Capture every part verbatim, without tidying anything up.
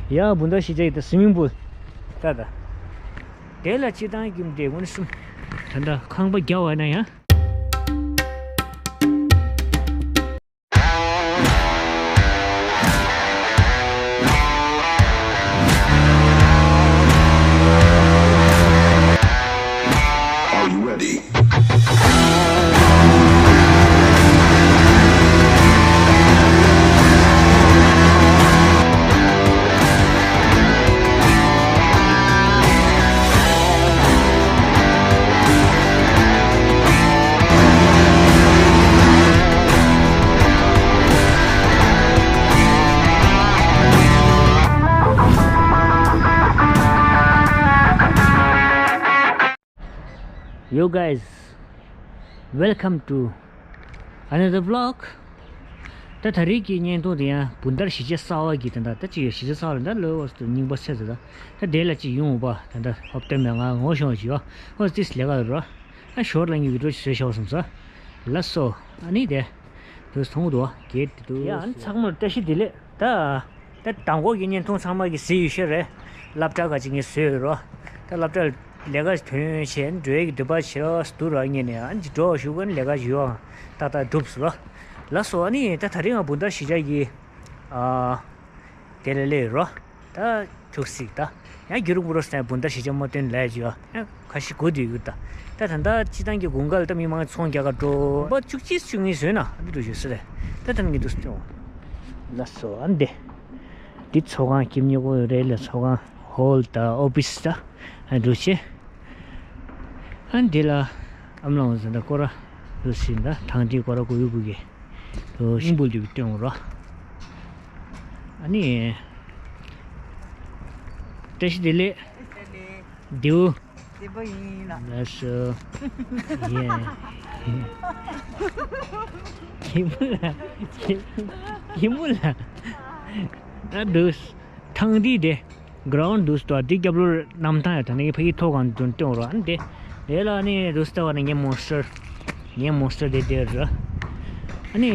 ཡ་བུན་དར་གཞིས་ཆགས་ཀྱི་ད་སི་མིང་པུལ། ད་ད། དེ་ལ་སྤྱི་བཏང་གི་དེ་ངོ་ནས་གསུམ། ད་ད་ཁང་པ་རྒྱག་པ་ན་ཡང་། Are you ready? You guys, welcome to another vlog. ད་ད་རེས་ཀྱི་བརྙན་ཐུང་དེ་ཡང་བུན་དར་གཞིས་ཆགས་གསར་པ་གི་དེ་འདྲ་ད་ཅི་ཡོད་གཞིས་ཆགས་གསར་པ་ལ་ད་ལོ་འོ་སུ་རྙིང་པ་ཚེ་ཟེར་ད་ད་དེ་ལ་ཅི་ཡོང་བ་ད་ད་ཧོབ་སྟོན་མེད་ང་ངོ་ཤོང་ཅི་ཡོད་ཨོ་ཙིས་ལས་ཀ་རོ་ཨ་ཞོར་ལ་ངའི་བི་ཌིའོ་ཅི་བཟོས་ཤག་བསམ་ས་ལ་སོ་ཨ་ནི་དེ་དུ་སོང་འདུག་གེ་དེ་དུ་ཡ་ཨ་ནི་ཚང་མར་བཀྲ་ཤིས་བདེ་ལེགས་ད། ད་དང་པོ་གི་བརྙན་ཐུང་ཚང་མ་གི་གཟིགས་ཡོད་ཤེས་རེད། སློབ་གྲྭ་ག་ཅིག་ངས་བཟོས་ཡོད་རོ། ད་སློབ་གྲྭ་ལས་ཀ་ཐོན་བྱས་འགྲོ་ཡས་ཀྱི་འདོད་པ་བྱས་སྡུག་ར་ངས་ནས་ཨ་ཅི་འགྲོ་ཞུ་གན་ལས་ཀ་ཞུ་ཨང་ཏག་ཏག་འགྲུབ་སོང་རོ། ལགས་སོ་ཨ་ནི་ད་ད་རིང་ང་བུན་དར་གཞིས་ཆགས་ཀྱི་ཨ་དེ་ལ་སླེབས་ཡོད་རོ། ད་ཐུགས་སྲིད་ད། ཡང་རྒྱུ་རུ་པུ་རོ་སྟན་བུན་དར་གཞིས་ཆགས་མ་སྟོན་ལས་ཞུ་ཨ། ཁ་ཤས་གོ་དུས་ཡོད་ད། ད་ད་ལྟ་སྤྱི་བཏང་གི་དགུན་ཁ་ལ་ད་མི་མང་ཚོང་རྒྱག་ག་འགྲོ། པ་བཅུ་གཅིག་བཅུ་གཉིས་བཟོས་ན་ཨ་འདི་འགྲོ་ཞུ་ས་རེད། ད་ད་ནི་འདུག་སྟོན། ལགས་སོ་ཨ་འདི། འདི་ཚོགས་ཁང་ཁྱིམ་ཉེ་པོ་རེད་ལ་ཚོགས་ཁང་ཧོལ་དང་ཨོ་ཕི་སི་ད་ཨ་འགྲོ་ཆེ། ཨ་འདི་ལ་ཨམ་ལང་ཟེར་ད་སྐོར་ར་འགྲོ་ཞིན་ད་ཐང་འདི་སྐོར་ར་གོ་ཡུ་གུ་གི་ཨོ་ཤིང་བུལ་འདི་སྟོན་ར། ཨ་ནི་བཀྲ་ཤིས་བདེ་ལེགས། བདེ་ལེགས། བདེའུ། བདེ་པོ་ཡིན་ལགས། ལགས་སོ། ཡེ། གི་མུ་ལ། གི་མུ་ལ། ཨ་འདུག་ཐང་འདི་དེ། གྷ་རའུན་འདུག་ཏོ་འདི་རྒྱབ་ལོར་གནམ་ཐང་ཡོད་ད་ནི་ཕ་གི་ཐོག་གང་དུ་སྟོན་རོགས་ཨ་ནི་དེ། དེ་ལ་ནི་འདུག་ལྟ་བ་ནི་ངའི་མོན་སི་ཊར། ངའི་མོན་སི་ཊར་དེ་དེ་རེད། ཨ་ནི།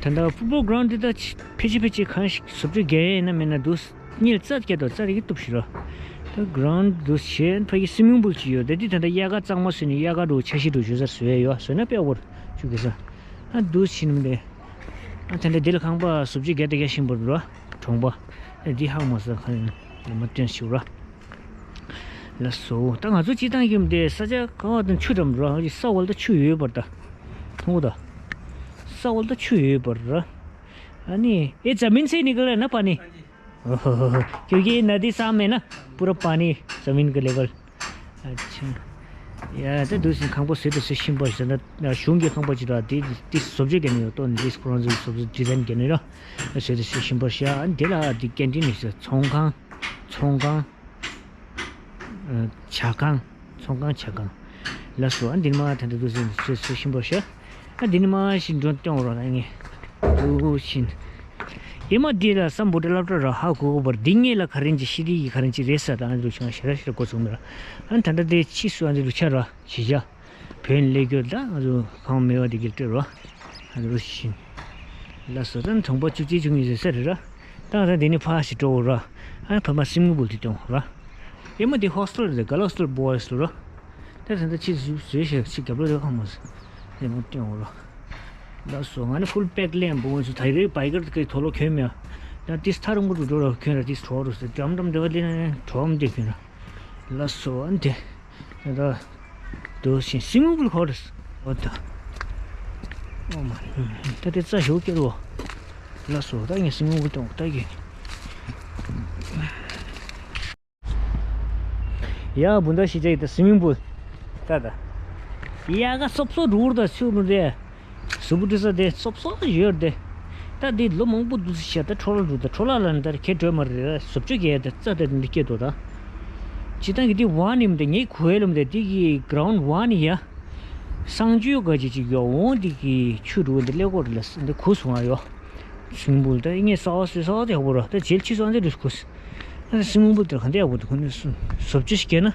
ད་ལྟ་ཕུཊ་བོལ་གྷ་རའུན་འདི་ད་ཕལ་ཆེར་ཕལ་ཆེར་གང་ཞིག་བཟོ་བཅོས་རྒྱག་ཡས་ཡིན་ན་མིན་ན་འདུག་གཉིས་རྩ་སྐྱེ་དོ་རྩ་རིག་གི་གཏུབ་ཤི་རོ། ད་གྷ་རའུན་འདུག་བྱས་ཕ་གི་སི་མིང་པུལ་ཅིག་ཡོད་ད་འདི་ད་ལྟ་དབྱར་ཁ་གཙང་མ་བཟོས་ནས་དབྱར་ཁ་འགྲོ་འཆར་གཞི་འགྲོ་བྱོས་ས་བཟོས་ཡས་ཡོད་བཟོས་ན་དཔེ་འོར་བཅུག་གི་ས། ཨ་འདུག་ཕྱིན་མི་འདུག་ཨ་ད་ལྟ་འདི་ལ་ཁང་པ་བཟོ་བཅོས་རྒྱག་ད་རྒྱག་བཞིན་པ་རེད་ར། གྲོང་པ། ཨ་འདི་ཧ་གོ་མ་སོང་ཁ་ཡིན་ལ་མ་སྟོན་ཞུ་ར། ལགས་སོ། ད་ང་ཚོ་སྤྱི་བཏང་གི་མི་འདི་ས་ཆ་གང་བ་དང་ཆུ་འགྲམ་ར་ས་འོག་ལ་ད་ཆུ་ཡོད་པར་ད། མཐོང་གོ་ད། ས་འོག་ལ་ད་ཆུ་ཡོད་པར་ར། ཨ་ནི་ཨེ་ཛ་མིན་སེ་ནི་ག་ལ་ན་པ་ནི། क्योंकि नदी सामने ना, पूरा पानी जमीन के लेवल। अच्छा। ཡ་ད་འདུག་སེ་ཁང་པ་བཟོས་ཏེ་བཟོ་བཞིན་པ་ཞིག་ན་གཞུང་གི་ཁང་པ་ཅིག་ར་དེ་དེ་བཟོ་བཅོས་བརྒྱབ་ནས་ཡོད་ཏོ་འདི་ཁོ་རང་ཚོའི་བཟོ་བཅོས་ཌི་ཛའིན་བརྒྱབ་ནས་ར་བཟོས་ཏེ་བཟོ་བཞིན་པ་ཞིག་ཨ་འདི་ལ་འདི་ཀན་ཊིན་ནི་ཚོང་ཁང་ཚོང་ཁང་ཇ་ཁང་། ཚོང་ཁང་ཇ་ཁང་། ལགས་སོ་ཨ་འདི་ནི་མ་ད་ལྟ་འདུག་སེ་བཟོས་བཟོ་བཞིན་པ་ཞིག་ཨ་འདི་ནི་མ་ཞིག་འགྲོ་སྟོན་རོགས་ལ་ངས་འདུག་ཕྱིན། ཨེ་མ་འདི་ལ་སམ་བྷོ་ཊ་སློབ་གྲྭ་ར་ཧ་གོ་གོ་བར་འདི་ངེད་ལ་ག་རེ་ཅིག་ཤི་རི་ཡི་ག་རེ་ཅིག་རེད་ས་དང་ཨ་འདི་ལུ་ཆང་ཞེ་ར་ཞེ་ར་གོ་ཚུགས་མེད་ར། ཨ་ད་ལྟ་དེ་ཕྱིས་སུ་ཨ་འདི་ལུ་ཆ་ར་ཇི་བྱ། བོན་ལས་རྒྱུ་ད་ང་ཚོ་ཁང་མེད་པ་འདི་གིར་སྤྲོད་རོགས། ཨ་འདི་ལུ་ཕྱིན། ལགས་སོ་ད་གྲོང་པ་བཅུ་གཅིག་བཅུ་གཉིས་ཟེར་ས་རེད་ར། ད་ང་ཚོ་འདི་ནས་ཕར་ཞིག་འགྲོ་དགོས་ར། ཨ་ཕ་མ་སིམ་མུ་བུལ་དེ་སྟོན་ར། ཨེ་མ་འདི་ཧོ་སི་ཊེལ་རེད་ག་ལ་ཧོ་སི་ཊེལ་བོ་ཡི་ལོ་ར། ད་ད་ད་ཕྱི་བཟོས་བཞག་ཕྱི་རྒྱབ་ལོ་རེ་ཁ་མ་ཟེར། ཨེ་མ་སྟོན་འོ་ར། ལགས་སོ་ང་ནི་ཕུལ་པེག་ལེན་བོ་ཚོ་ད་རེ་བའི་གར་གི་ཐོ་ལོ་གྱོན་མེད། ཡང་ཏིས་ཐ་རུང་གུ་འགྲོ་ར་གྱོན་ར་ཏིས་གྲོགས་རུ་ཟེར་འགྲམ་འགྲམ་འདྲ་བ་ལེན་གྲོགས་མ་འདི་གྱོན་ར། ལགས་སོ་ཨ་འདི། ད་ད། དུ་ཞིང་སིང་མུ་བུལ་ཁོ་རེ། འོ་ད། ཨོ་མ། ད་དེ་རྩ་ཞུ་ཀེ་རོ། ལགས་སོ་ད་ངས་སིང་མུ་བུལ་སྟོན་ད་གི། ཡ་བུན་དར་གཞིས་ཆགས་ཡིན་ད་སི་མིང་པུལ། ད་ད། ཡ་ག་སོབ་སོབ་རུ་ད་ཆུ་མི་རེད། གཟུགས་པོ་བཀྲུ་ས་དེ་སོབ་སོབ་ཡོད་དེ། ད་དེ་ལོ་མང་པོ་འདུག་ཟེར་ཤག་ད་འཕྲོ་བརླག་འགྲོ་ད་འཕྲོ་བརླག་ལ་ནི་ད་ཁྱེད་སྤྲོད་མ་རེད་བཟོ་བཅོས་རྒྱག་ཡ་ད་རྩ་ད་འདི་སྐྱེ་འདུག་ད། སྤྱི་བཏང་གི་དེ་ཝན་ཡིན་ད་ངའི་གོ་བའི་ལོ་མི་ད་དེ་གི་གྷ་རའུན་ཌི་ཝན་ཡིན་ཡ། གསང་སྤྱོད་ག་ཅིག་ཅིག་ཡོད་འོང་དེ་གི་ཆུ་འགྲོ་འདི་ཀླད་ཀོར་ལ་འདི་གོ་སོང་ང་ཡོད། སིང་པུལ་ད་ངས་གསར་པ་བཟོས་གསར་པ་དེ་ཡག་པོ་ར་ད་རྗེས་ཕྱི་སོང་དེ་རུ་གོ། ཨ་སིང་པུལ་དེ་ག་འདྲ་ཡག་པོ་འདུག་ཁོ་ནས་བཟོ་བཅོས་ཤིག་བརྒྱབ་ན།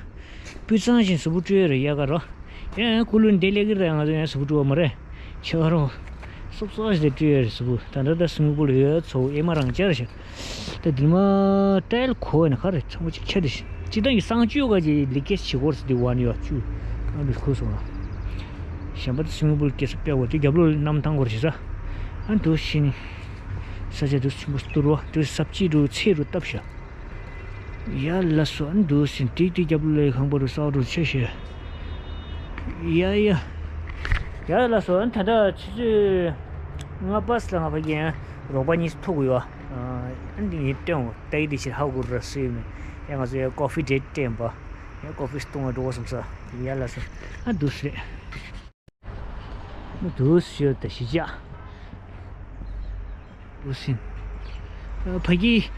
སྤུས་གཙང་ཞིང་གཟུགས་པོ་སྤྲོ་ཡ་རེད་ཡ་ག་ར། ཡང་ཡང་ཀུ་ལུ་འདི་ལས་ཀྱི་རེད་ང་ཚོ་ཡང་གཟུགས་པོ་སྤྲོ་བ་མ་རེད། ཆེ་བ་རུང་། སོབ་སོབ་ཞིག་དེ་སྤྲད་ཡོད་རེད་ཟེར་བུ། ད་ལྟ་ད་སིང་ག་པུར་ཡོད་ཚོ་ཨེ་མ་རང་ཅར་ཞིག་ད་དེ་མ་ཏྲལ་གོ་ཡ་ན་ག་རེ་ཚང་མ་ཅིག་ཆ་དེ་ཞིག་ཅི་ད་ཡི་གསང་སྤྱོད་ག་ཅིག་ལི་ཀེ་ཞིག་གོར་སི་དེ་ཝ་ནི་ཡོད་ཅུ་གང་དུ་ཁུ་སོང་ལ། གཞན་པ་ད་སིང་ག་པུར་སྐད་ས་པེ་བ་དེ་རྒྱབ་ལོ་གནམ་ཐང་གོར་ཞིག་ས་ཨ་འདུག་ཤིན། ས་ཆ་དུ་ཆུ་མོ་སྟུར་བ་དུ་སབ་ཅི་རུ་ཚེ་རུ་བཏབ་ཤག་ཡ་ལ་སོ་ཨ་འདུག་ཤིན་ཏིག་ཏིག་རྒྱབ་ལོ་ལས་ཁང་པ་རུ་ས་རུ་ཆེ་ཤེ། ཡ་ཡ། ཡ་ལ་སོ་ཨ་ད་ད་ཆུ་ཚོད་ང་པ་སི་ལ་ང་ཕ་གི་རོགས་པ་གཉིས་ཐུག་ཡོད། ཨ་འདི་ངས་སྟོན་ཏའི་འདི་ཕྱིར་ཧ་གོ་ར་སུ་ཡིན་ཡ་ང་ཚོ་ཡ་ཀོ་ཧྥི་ཌེ་ཊི་སྟོན་པ་ཡ་ཀོ་ཧྥི་སྟོང་བ་འགྲོ་བ་སོང་ས་ཡ་ལ་སོ་ཨ་འདུག་སེ། འདུག་སེ་ཡོད་ད་ཤི་ཅག་འདུག་སེ། ཕ་གི་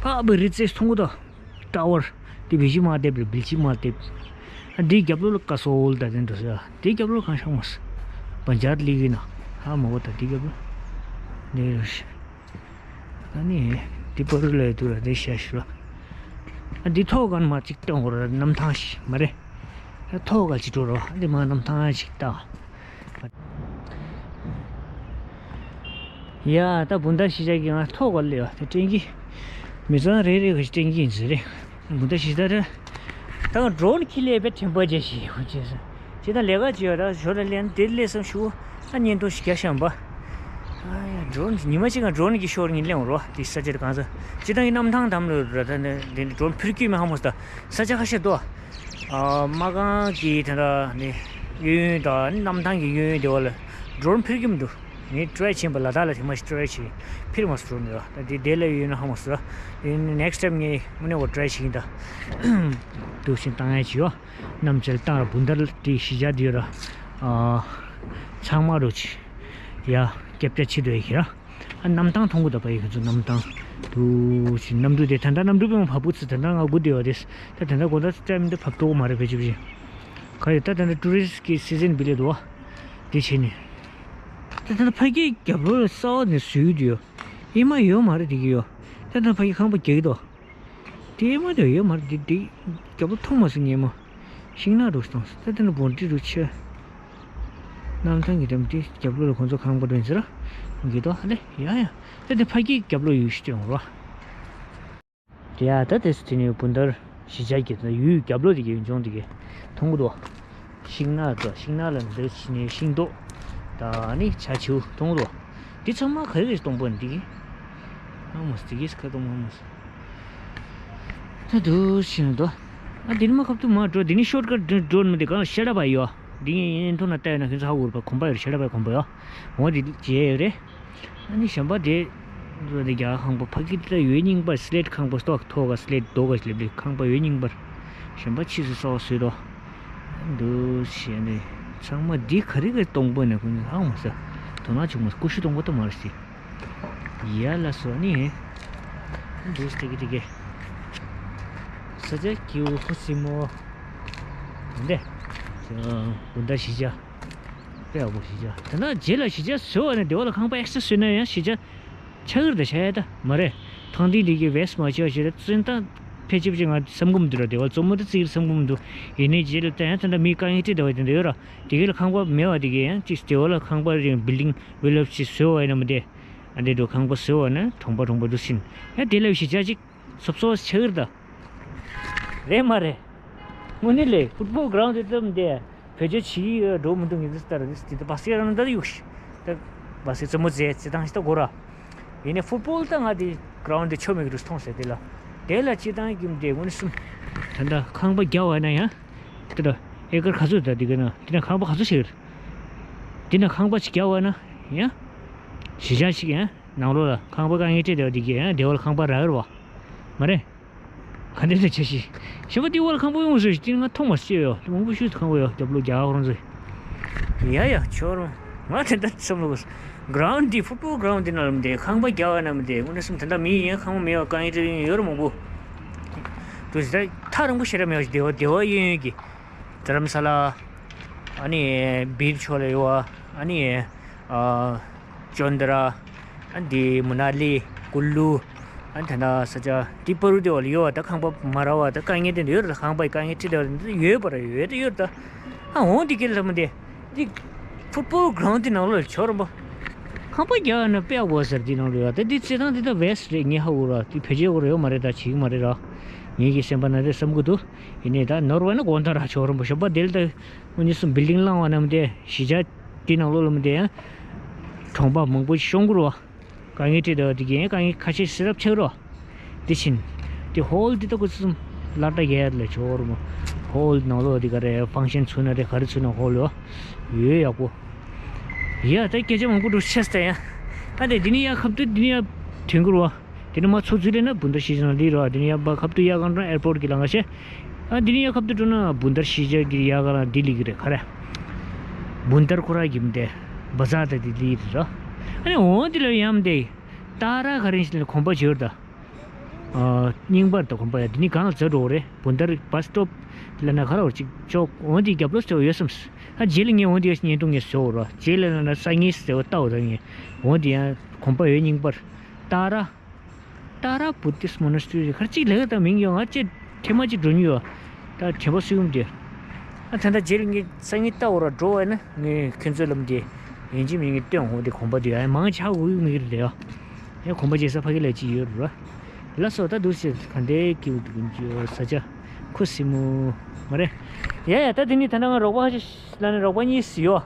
ཕ་བི་རི་ཙེ་མཐོང་གི་ད། ཊ་ཝར་དེ་བི་ཇི་མ་དེབ་རེད་བིལ་ཇི་མ་དེབ། ཨ་འདི་རྒྱབ་ལོ་ལ་ཀ་སོལ་ད་དེ་འདུག་ས་དེ་རྒྱབ་ལོ་གང་ཤག་མ་སི་བ་འཇར་ལི་གི་ན་ཧ་མ་གོ་ད་དེ་རྒྱབ་ལོ་ནས་རེད། ཨ་ནི་འདི་པ་རུ་ལ་ཡོད་དུ་ར་དེ་ཤ་ཤུ་ར། ཨ་འདི་ཐོག་ག་ན་མ་གཅིག་སྟོན་གོ་ར་གནམ་ཐང་ཞིག་མ་རེད། ཨ་ཐོག་ག་ཅིག་འགྲོ་རོགས་ཨ་འདི་མ་གནམ་ཐང་ཞིག་ལྟ། ཡ་ད་བུན་དར་ཤི་ཅག་གི་ང་ཐོག་ག་ལ་ཡོད་དེ་སྤྲིན་གི་མི་ཚང་རེ་རེ་གི་སྤྲིན་གི་ཡིན་ཟེར་རེད། བུན་དར་ཤི་ཅག་རེད། ད་ང་ཌོ་རོན་ཁྱི་ལས་པའི་ཕྲན་པ་ཅན་ཞིག་ཡོད་ཅེས་སོ། ཅི་ད་ལས་ཀ་ཅི་ཡོད་ད་ཞོར་ལ་ལན་དེ་ལས་བསམ་ཞུ། ཨ་བརྙན་ཐུང་ཞིག་རྒྱ་ཤམ་པ། ཨ་ཡ་ཌོ་རོན་ཉི་མ་གཅིག་ང་ཌོ་རོན་གྱི་ཤོར་ངས་ལེན་རོ་དེ་ས་ཆ་དེ་གང་ས་ཅི་ད་ངའི་གནམ་ཐང་དམ་ལོ་ར་ད་འདི་ཌོ་རོན་ཕུར་སྐྱོད་མེ་ཧ་མོ་ས་ད་ས་ཆ་ཁ་ཤས་དོ། ཨ་མ་གང་གི་དེ་འདྲ་ནི་གཡས་གཡོན་དང་གནམ་ཐང་གི་གཡས་གཡོན་དེ་བ་ལ་ཌོ་རོན་ཕུར་གྱི་མི་འདུག་ངས་ཊི་རའེ་བྱས་པ་ལ་དྭགས་ལ་དེ་མ་ཞིག་ཊི་རའེ་བྱས་ཕིར་མ་སུ་ཌོ་རོན་ཡོད་ད་དེ་དེ་ལ་གཡས་གཡོན་ཧ་མ་སུ་ཡིན་ནེག་སི་ཊའིམ་ངས་དངོས་གནས་བ་ཊི་རའེ་བྱེད་ཀྱིན་ད་འདུག་ཤིང་བཏང་ཡ་བྱས་ཡོད་གནམ་བྱེལ་བཏང་ར་བུན་དར་དེ་གཞིས་ཆགས་དེ་ཡོད་ར་ཨ་ཚང་མ་རོ་ཆེ་ཡ་སྐྱབས་རྒྱ་ཆེ་འདོད་ཡ་གི་ར། ཨ་གནམ་ཐང་མཐོང་གི་འདུག་པ་ཡི་ཁོ་ཚོ་གནམ་ཐང་། དུ་ཞིག་གནམ་གྲུ་དེ་ད་ལྟ་གནམ་གྲུ་པའི་བབས་པོ་ཚོ་ད་ལྟ་ང་སྒུག་བསྡད་ཡོད་རེད། ད་ད་ལྟ་དགོང་དག་ཊའིམ་འདི་བབས་འགྲོ་གི་མ་རེད་བེད་སྤྱོད་བཞིན། ག་རེ་ད་ད་ལྟ་ཊུ་རི་སི་ཀི་སི་ཛན་བི་ལེ་འདུག་བ། དེ་བྱས་ནས། ད་ད་ལྟ་ཕ་གིའི་རྒྱབ་ལོགས་ལ་ས་འོག་ནས་བཟོས་ཡོད་དུ་ཡོད། ཨེ་མ་ཡོད་མ་རེད་དེ་གི་ཡོད། ད་ད་ཕ་གི་ཁང་པ་རྒྱག་གི་འདུག་དེ་མ་དེ་ཡོད་མ་རེད་དེ་དེ་རྒྱབ་ལོགས་མཐོང་མ་སོང་ངས་མ། ཤིང་ནགས་འདྲ་བོ་ཞིག་མཐོང་སོང་ད་དེ་ནི་བོན་ཏི་རུ་ཆེ། གནམ་ཐང་གི་འགྲམ་དེ་རྒྱབ་ལོགས་ལ་ཁོང་ཚོ་ཁང་པ་འདྲ་ཡིན་ཟེར་ར། འགི་ཏོ་ཧ་ལེ་ཡ་ཡ། ད་དེ་ཕ་གིའི་རྒྱབ་ལོགས་ཡུལ་ཤུལ་དུ་ཡོང་རོགས། དེ་ཡ་ད་དེ་སུ་དེ་ནི་བོན་དར་གཞིས་ཆགས་ཀྱི་ད་ཡུལ་རྒྱབ་ལོགས་དེ་གི་ཡུལ་ལྗོངས་དེ་གི་མཐོང་གི་འདུག་ཤིང་ནགས་དང་ཤིང་ནགས་ལ་འདི་ཕྱི་ནས་ཤིང་ཏོག་ད་ནི་ཆ་ཆེའུ་མཐོང་གི་འདུག་འདི་ཚང་མ་ག་རེ་གཏོང་པོ་འདི་གི་ཧ་མོ་སི་དེ་གི་སི་ཁ་གཏོང་ཧ་མོ་སི། ད་དུ་ཕྱིན་དོ། ཨ་འདི་ནི་མ་ཁབ་ཏུ་མ་འགྲོ་འདི་ནི་ཤོར་ཀ་འགྲོ་མི་འདི་གང་ཤེ་ལ་བ་ཡོ། འདི་ངས་ཡིན་མཐོང་ན་ལྟ་ཡོད་ན་ཁྱོད་ཚོ་ཧ་གོ་རུ་པ་གོམ་པ་ཡོད་ཤེ་ལ་བ་གོམ་པ་ཡོ། འོ་འདི་རྗེས་ཡོད་རེད། ཨ་ནི་གཞན་པ་དེ་འགྲོ་འདི་རྒྱ་ཁང་པ་ཕ་གི་དེ་ལ་ཡོད་རྙིང་པ་སི་ལེད་ཁང་པ་སྟོག་ཐོག་ག་སི་ལེད་རྡོ་ག་ལེབ་ལེབ་ཁང་པ་ཡོད་རྙིང་པར། གཞན་པ་ཕྱིས་སུ་གསོག་བཟོས་དོ། འདུ་ཤེས་ནི་ཚང་མ་འདི་ག་རེ་ག་གཏོང་པོ་ནས་ཁོ་ནི་ཧང་མ་ས་དོ་སྣང་བྱུང་མ་ཀུ་ཤུ་གཏོང་པོ་ད་མ་རེད་སི། ཡ་ལ་སོ་ནི། འདུག་སེ་དེ་གི་དེ་གི། ས་ཆ་ཀིའུ་ཧོ་སི་མོ། འདི། བུན་ད་གཞིས་ཆགས། དཔེ་ཡག་པོ་གཞིས་ཆགས། དེ་ན་རྗེས་ལ་གཞིས་ཆགས་བཟོས་པ་ནས་སྡེ་བ་ལ་ཁང་པ་ཨེག་སི་ཊ་བཟོས་ན་ཡང་གཞིས་ཆགས་ཆགས་ཀྱི་རེད་ད་བྱ་ཡ་ད་མ་རེད། ཐང་ཏིང་དེ་གི་བེ་སི་མ་ཆགས་ཞེས་ད་བཙོན་ད་ཕལ་ཆེར་ཅིག་ང་བསམ་གི་མི་འདུག་ར་སྡེ་བ་ལ་བཙོན་མོ་ད་བརྩི་གི་རེད་བསམ་གི་མི་འདུག་ཡིན་ནའི་རྗེས་ལ་ད་ཡང་ད་ལྟ་མི་དཀའ་ངལ་འཕྲད་བསྡད་པ་དེ་འདྲ་ཡོད་ར་དེ་གི་ལ་ཁང་པ་མེད་པ་དེ་གི་ཡང་ཅིག་སྡེ་བ་ལ་ཁང་པ་རེ་བིལ་ཌིང་བི་ལོབ་ཅིག་བཟོས་པ་ཡིན་ན་མི་དེ། ཨ་འདྲེ་འགྲོ་ཁང་པ་བཟོས་པ་ན་གྲོང་པ་གྲོང་པ་འདུག་ཟིན། ཡ་དེ་ལ་གཞིས་ཆགས་ཅིག་སོབ་སོབ་ཆགས་ཀྱི་རེད་ད། རེད་མ་རེད། དངོས་གནས་ལས་ཕུཊ་བོལ་གྷ་རའུན་ཌི་དེ་ཙམ་དེ་བེད་སྤྱོད་བྱེད་ཀྱི་ཡོད་འགྲོ་མི་འདུག་ངེས་ཚིག་ལྟར་དེ་དེ་བ་སེ་རང་ད་གཡུག་ཤི། ད་བ་སེ་རྩེད་མོ་རྩེ་རྩེད་ཐང་ཞིག་ད་དགོས་ར། ཡིན་ནའི་ཕུཊ་བོལ་ད་ང་དེ་གྷ་རའུན་ཌི་དེ་ཆོ་མེད་གི་འདུག་མཐོང་ཟེར་དེ་ལ། དེ་ལ་སྤྱི་བཏང་གི་དེ་དངོས་གནས་སུ། ད་ལྟ་ཁང་པ་རྒྱག་པ་ན་ཡང་། དེ་ལ་ཨེ་ཀར་ག་ཚོད་ད་དེ་ག་ན་དེ་ན་ཁང་པ་ག་ཚོད་ཞིག་རེད། དེ་ན་ཁང་པ་ཞིག་རྒྱག་པ་ན་ཡང་། གཞིས་ཆགས་ཤིག་ཡང་། ནང་ལོགས་ལ་ཁང་པ་དཀའ་ངལ་འཕྲད་བསྡད་པ་འདི་གས་ཡང་སྡེ་བ་ལ་ཁང་པ་རག་གི་རེད་བ། མ་རེད། ག་འདྲ་འདྲ་བྱ་ཞིག་གཞན་པ་སྡེ་བ་ལ་ཁང་པ་ཡོང་ཟེར་ཞིག་དེ་ང་མཐོང་མ་སོང་ཡོད་མང་པོ་ཤོས་ཁང་པ་ཡོད་རྒྱབ་ལོགས་རྒྱ་གར་ཚོ། ཡ་ཡ་ཁྱོད་རང་ང་དེ་འདྲ་བསམ་བློ་གྷ་རའུན་ཌི་ཕུཊ་བོལ་གྷ་རའུན་ཌི་ནང་ལ་མི་དེ་ཁང་པ་རྒྱག་པ་ན་མི་དེ་དངོས་གནས་སེམས་དེ་འདྲ་མི་ཡིན་ཡང་ཁང་པ་མེད་པ་དཀའ་ངལ་འཕྲད་ཡོད་རེད་མང་པོ། དུ་ཞིག་ད་ཐག་རིང་པོ་ཞེ་དྲག་མེད་པ་ཞིག་སྡེ་བ་སྡེ་བ་གཡས་གཡོན་གྱི། དྷ་རམ་ས་ལ། ཨ་ནི་བིར་ཕྱོགས་ལ་ཡོད་པ། ཨ་ནི་ཨ་ཅོན་དྲ། ཨ་འདི་མུ་ན་ལི། ཀུ་ལུ། ཨ་ད་ལྟ་ས་ཆ་ཏི་པ་རུ་དེ་བ་ལ་ཡོད་པ་ད་ཁང་པ་མ་རག་པ་ད་དཀའ་ངལ་དེ་འདྲ་ཡོད་རེད་ད་ཁང་པ་ཡི་དཀའ་ངལ་ཁྲིད་དེ་བ་ཡོད་པ་ར་ཡོད་དེ་ཡོད་རེད་ད། ཨ་འོང་དེ་གི་ལ་མ་དེ། འདི་ཕུཊ་བོལ་གྷ་རའུན་ཌི་དེ་ནང་ལོགས་ལ་ཆོ་རམ་པ། ཁང་པ་རྒྱག་ན་དཔེ་ཡག་པོ་ཟེར་དེ་ནང་ལ་ཡོད། ད་འདི་རྩེད་ཐང་འདི་ད་བེ་སི་ཊི་རེད། ངས་ཧ་གོ་ར། དེ་བེད་སྤྱོད་ཡོད་རེད་ཡོད་མ་རེད། ད་བྱེད་ཀྱི་མ་རེད་ར། ངེད་ཀྱི་སེམས་པ་ན་རེད་བསམ་གྱི་འདུག་ཡིན་ནའི་ད་ནོར་བ་ན་དགོང་དག་ར་ཆོག་རུང་པོ་ཞོགས་པ་དེ་ལ་ད་དངོས་གནས་སུ་བིལ་ཌིང་བསླངས་པ་རྣམས་དེ་གཞིས་ཆགས་དེ་ནང་ལོགས་ལ་མི་དེ་ཡང་གྲོང་པ་མང་པོ་ཤོང་གི་རེད་བ། དཀའ་ངལ་འཕྲད་བསྡད་པ་དེ་གས་དཀའ་ངལ་ཁ་ཤས་སེལ་ཐབས་ཆགས་རོགས། དེ་བཞིན་དེ་ཧོལ་འདི་ལྟ་བུ་ཙམ་ལ་ལྟ་རྒྱག་ཡ་ལ་ཆོག་རུང་། ཧོལ་ནང་ལོགས་འདི་ག་རེ་ཕང་ཤན་ཚུགས་ན་རེད། ག་རེ་ཚུགས་ན་ཧོལ་ཡོད་ཡོད་ཡག་པོ། ཡ་ད་སྐད་ཆ་མང་པོ་འགྲོ་ཤེས་ད་ཡ། ད་དེ་འདི་ནི་ཡ་ཁབ་ཏུ་འདི་ནི་ཡ་ཐོན་གི་རོ། དེ་ནི་མ་ཚུགས་ཚུགས་རེད་ན་བུན་ཏར་གཞིས་ཆགས་ལ་འདི་རོ། དེ་ནི་ཡ་བ་ཁབ་ཏུ་ཡ་གང་འགྲོ་ཨེར་པོར་གི་ལ་ང་ཤེས། ཨ་འདི་ནི་ཡ་ཁབ་ཏུ་འགྲོ་ན་བུན་ཏར་གཞིས་ཆགས་གི་ཡ་ག་ལ་འདི་ལི་གི་རེད་ག་རེ། བུན་ཏར་ཁོ་ར་གི་མི་དེ་བ་ཛ་ད་འདི་ལི་རེད་རོ། ཨ་ནི་འོང་འདི་ལ་ཡམ་དེ། ཏཱ་ར་ག་རེ་ཞིག་ལ་གོམ་པ་བྱོས་ད། ཨ་རྙིང་པར་ད་གོམ་པ་ཡ་འདི་ནི་གང་ལ་འཛུལ་འགྲོ་རེད། བུན་ཏར་བ་སི་ཊོབ་ལ་ན་ག་ར་བར་ཅིག་ཅོག་འོང་འདི་རྒྱབ་ལོ་ཟེར་བ་ཡོད་བསམ། ཨ་རྗེས་ལ་ངས་འོང་འདི་ཡ་བརྙན་ཐུང་ངས་བཟོ་རོ། རྗེས་ལ་ན་ན་སང་ཉིན་ཟེར་བ་ལྟ་བ་ད་ངས་འོང་འདི་ཡ་གོམ་པ་ཡོད་རྙིང་པར། ཏཱ་ར། ཏཱ་ར་བུ་ཏིསི་མོ་ནེ་སི་ཊི་རི་ཁར་ཅིག་ལས་ཀ་དང་མིང་ཡོད། ང་ཅེ་ཐེ་མ་ཅིག་འགྲོ་ཉུལ་ཡོད། ད་དྲན་པ་སུ་ཡོང་དེ། ཨ་ད་ད་རྗེས་ལ་ངས་སང་ཉིན་ལྟ་བ་ར་འགྲོ་བས་ན་ངས་ཁྱོད་ཚོའི་ལམ་དེ་ཡིན་གཅིག་མིན་གཅིག་སྟོན་འོང་དེ་གོམ་པ་དེ་ཨ་མང་ཆགས་འུ་མི་རེད་ཡ། ཡང་གོམ་པ་རྗེས་ས་ཕ་གི་ལ་ཅིག་ཡོད་ར། ལ་སོ་ད་འདུག་ཟེར་ག་འདྲའི་སྐྱིད་པོ་འདུག་ས་ཆ་ཁུ་སིམ་མོ་མ་རེད། ཡ་ཡ་ད་དེ་ནི་ད་ནང་རོགས་པ་ཧ་ཅི་ལ་ནི་རོགས་པ་གཉིས་ཡོད།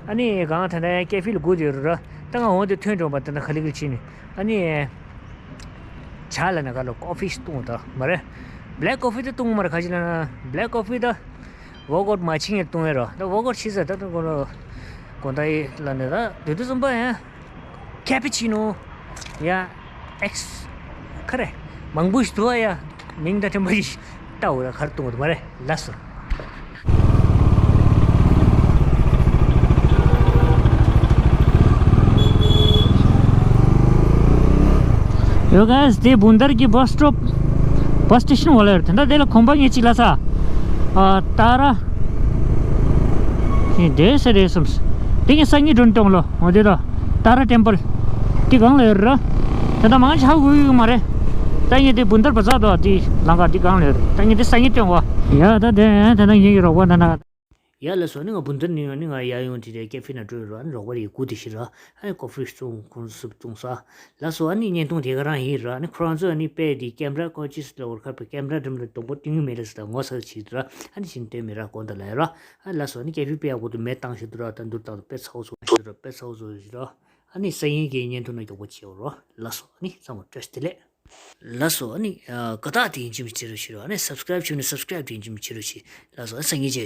ཨ་ནི་གང་ད་ལྟ་ཀེ་ཧྥེ་ལ་སྒུག་བསྡད་ཡོད་རེད་ར། ད་ང་འོང་དེ་ཐོན་འགྲོ་བ་ད་ནི་ཁ་ལི་ཁ་ལི་ཕྱིན་ནས་ཨ་ནི་ཇ་ལ་ན་ག་ལ་ཀོ་ཧྥི་བཏུང་ད་མ་རེད། བྷེ་ལེག་ཀོ་ཧྥི་ད་བཏུང་མ་རེད། ག་ཅི་ལ་ན་བྷེ་ལེག་ཀོ་ཧྥི་ད་ཝོག་ཨའུཊ་མ་བྱེད་ངས་བཏུང་ཡ་ར། ད་ཝོག་ཨའུཊ་བྱེད་ས་ད་ད་གོ་ལ་གོ་ད་ཡི་ལ་ནི་ད་དུས་དུས་ཙམ་པ་ཡ། ཀེ་པི་ཆི་ནོ། ཡ། ཨེགས། ཁ་རེ། མང་པོ་ཞིག་འདུག་ཨ་ཡ། མིང་དང་མཐུན་པ་ཞིག་ལྟ་འོ་ད་གར་གཏོང་འོ་ད་མ་རེད་ལ་སོ། ཡོ་ག་ཡས་དེ་བུན་ཏར་གྱི་བ་སི་སི་ཊོབ། བ་སི་སི་ཊེ་ཤན་འོག་ལ་ཡོད་རེད། དེ་འདྲ་དེ་ལ་གོམ་པ་ངས་གཅིག་ལ་ས། ཨ་ཏཱ་ར། ཧེ་དེ་ཟེར་རེད་བསམས། དེ་ངས་སང་ཉིན་སྒྲོན་གཏོང་ལོ་འོ་དེ་དང་། ཏཱ་ར་ཊེམ་པལ། དེ་གང་ལ་ཡོད་རེད། ད་ལྟ་མང་ཆེ་ཧ་གོ་གི་མ་རེད། ད་ངས་དེ་བུན་ཏར་བ་ཛ་དོ་དེ་ལང་ཀ་དེ་གང་ལ་ཡོད་རེད། ད་ངས་དེ་སང་ཉིན་སྟོན་གོ། ཡ་ད་དེ་ད་ལྟ་ངས་ཀྱི་རོགས་པ་ད་ན། ཡ་ལ་སོ་ནི་ང་བུན་ཏར་ནི་ནི་ང་ཡ་ཡོང་དེ་དེ་ཀེ་ཧྥེ་ན་འགྲོ་ཡོད་ར། ཨ་ནི་རོགས་པ་རེ་སྒུག་དེ་ཤི་ར། ཨ་ནི་ཀོ་ཧྥི་བཙོང་ཁོང་སུབ་བཙོང་ས། ལ་སོ་ཨ་ནི་བརྙན་ཐུང་དེ་ག་རང་ཡིན་ར། ཨ་ནི་ཁོ་རང་ཚོ་ཨ་ནི་དཔེ་དེ་ཀེམ་ར་ཀོ་ཅིས་ལ་བོར་ཁར་པ་ཀེམ་ར་འགྲིམ་ར་སྡོང་པོ་ཏིང་ངུ་མེ་ལ་སི་ད་ངོ་ཚ་ཆི་ར། ཨ་ནི་ཤིན་ཏེ་མི་ར་གོ་ད་ལ་ཡ་ར། ཨ་ལ་སོ་ནི་ཀེ་ཧྥེ་དཔེ་ཡག་པོ་འདུག་མེ་བཏང་ཞིག་འདུག་ར། ད་འདུག་བཏང་དཔེ་ཚ་བོ་ཚོ་ཞིག་འདུག་ར། དཔེ་ཚ་བོ་ཚོ་ཞིག་ར། ཨ་ནི་སང་ཉིན་གྱི་བརྙན་ཐུང་ནང་མགྱོགས་པོ་བྱེད་འོ་རོ། ལགས་སོ། ཨ་ནི་ཚང་མ་བཀྲ་ཤིས་བདེ་ལེགས། ལགས་སོ། ཨ་ནི་ཨ་དགའ་རྟགས་དེ་ཡིན་གཅིག་མིན་གཅིག་བྱེད་རོགས་བྱེད་རོགས། ཨ་ནི་སབ་སི་ཀ་རེབ་བྱུང་ན་སབ་སི་ཀ་རེབ་དེ་ཡིན་གཅིག་མིན་གཅིག་བྱེད་རོགས་བྱེད། ལགས་སོ། ཨ་སང་ཉིན་མཇལ།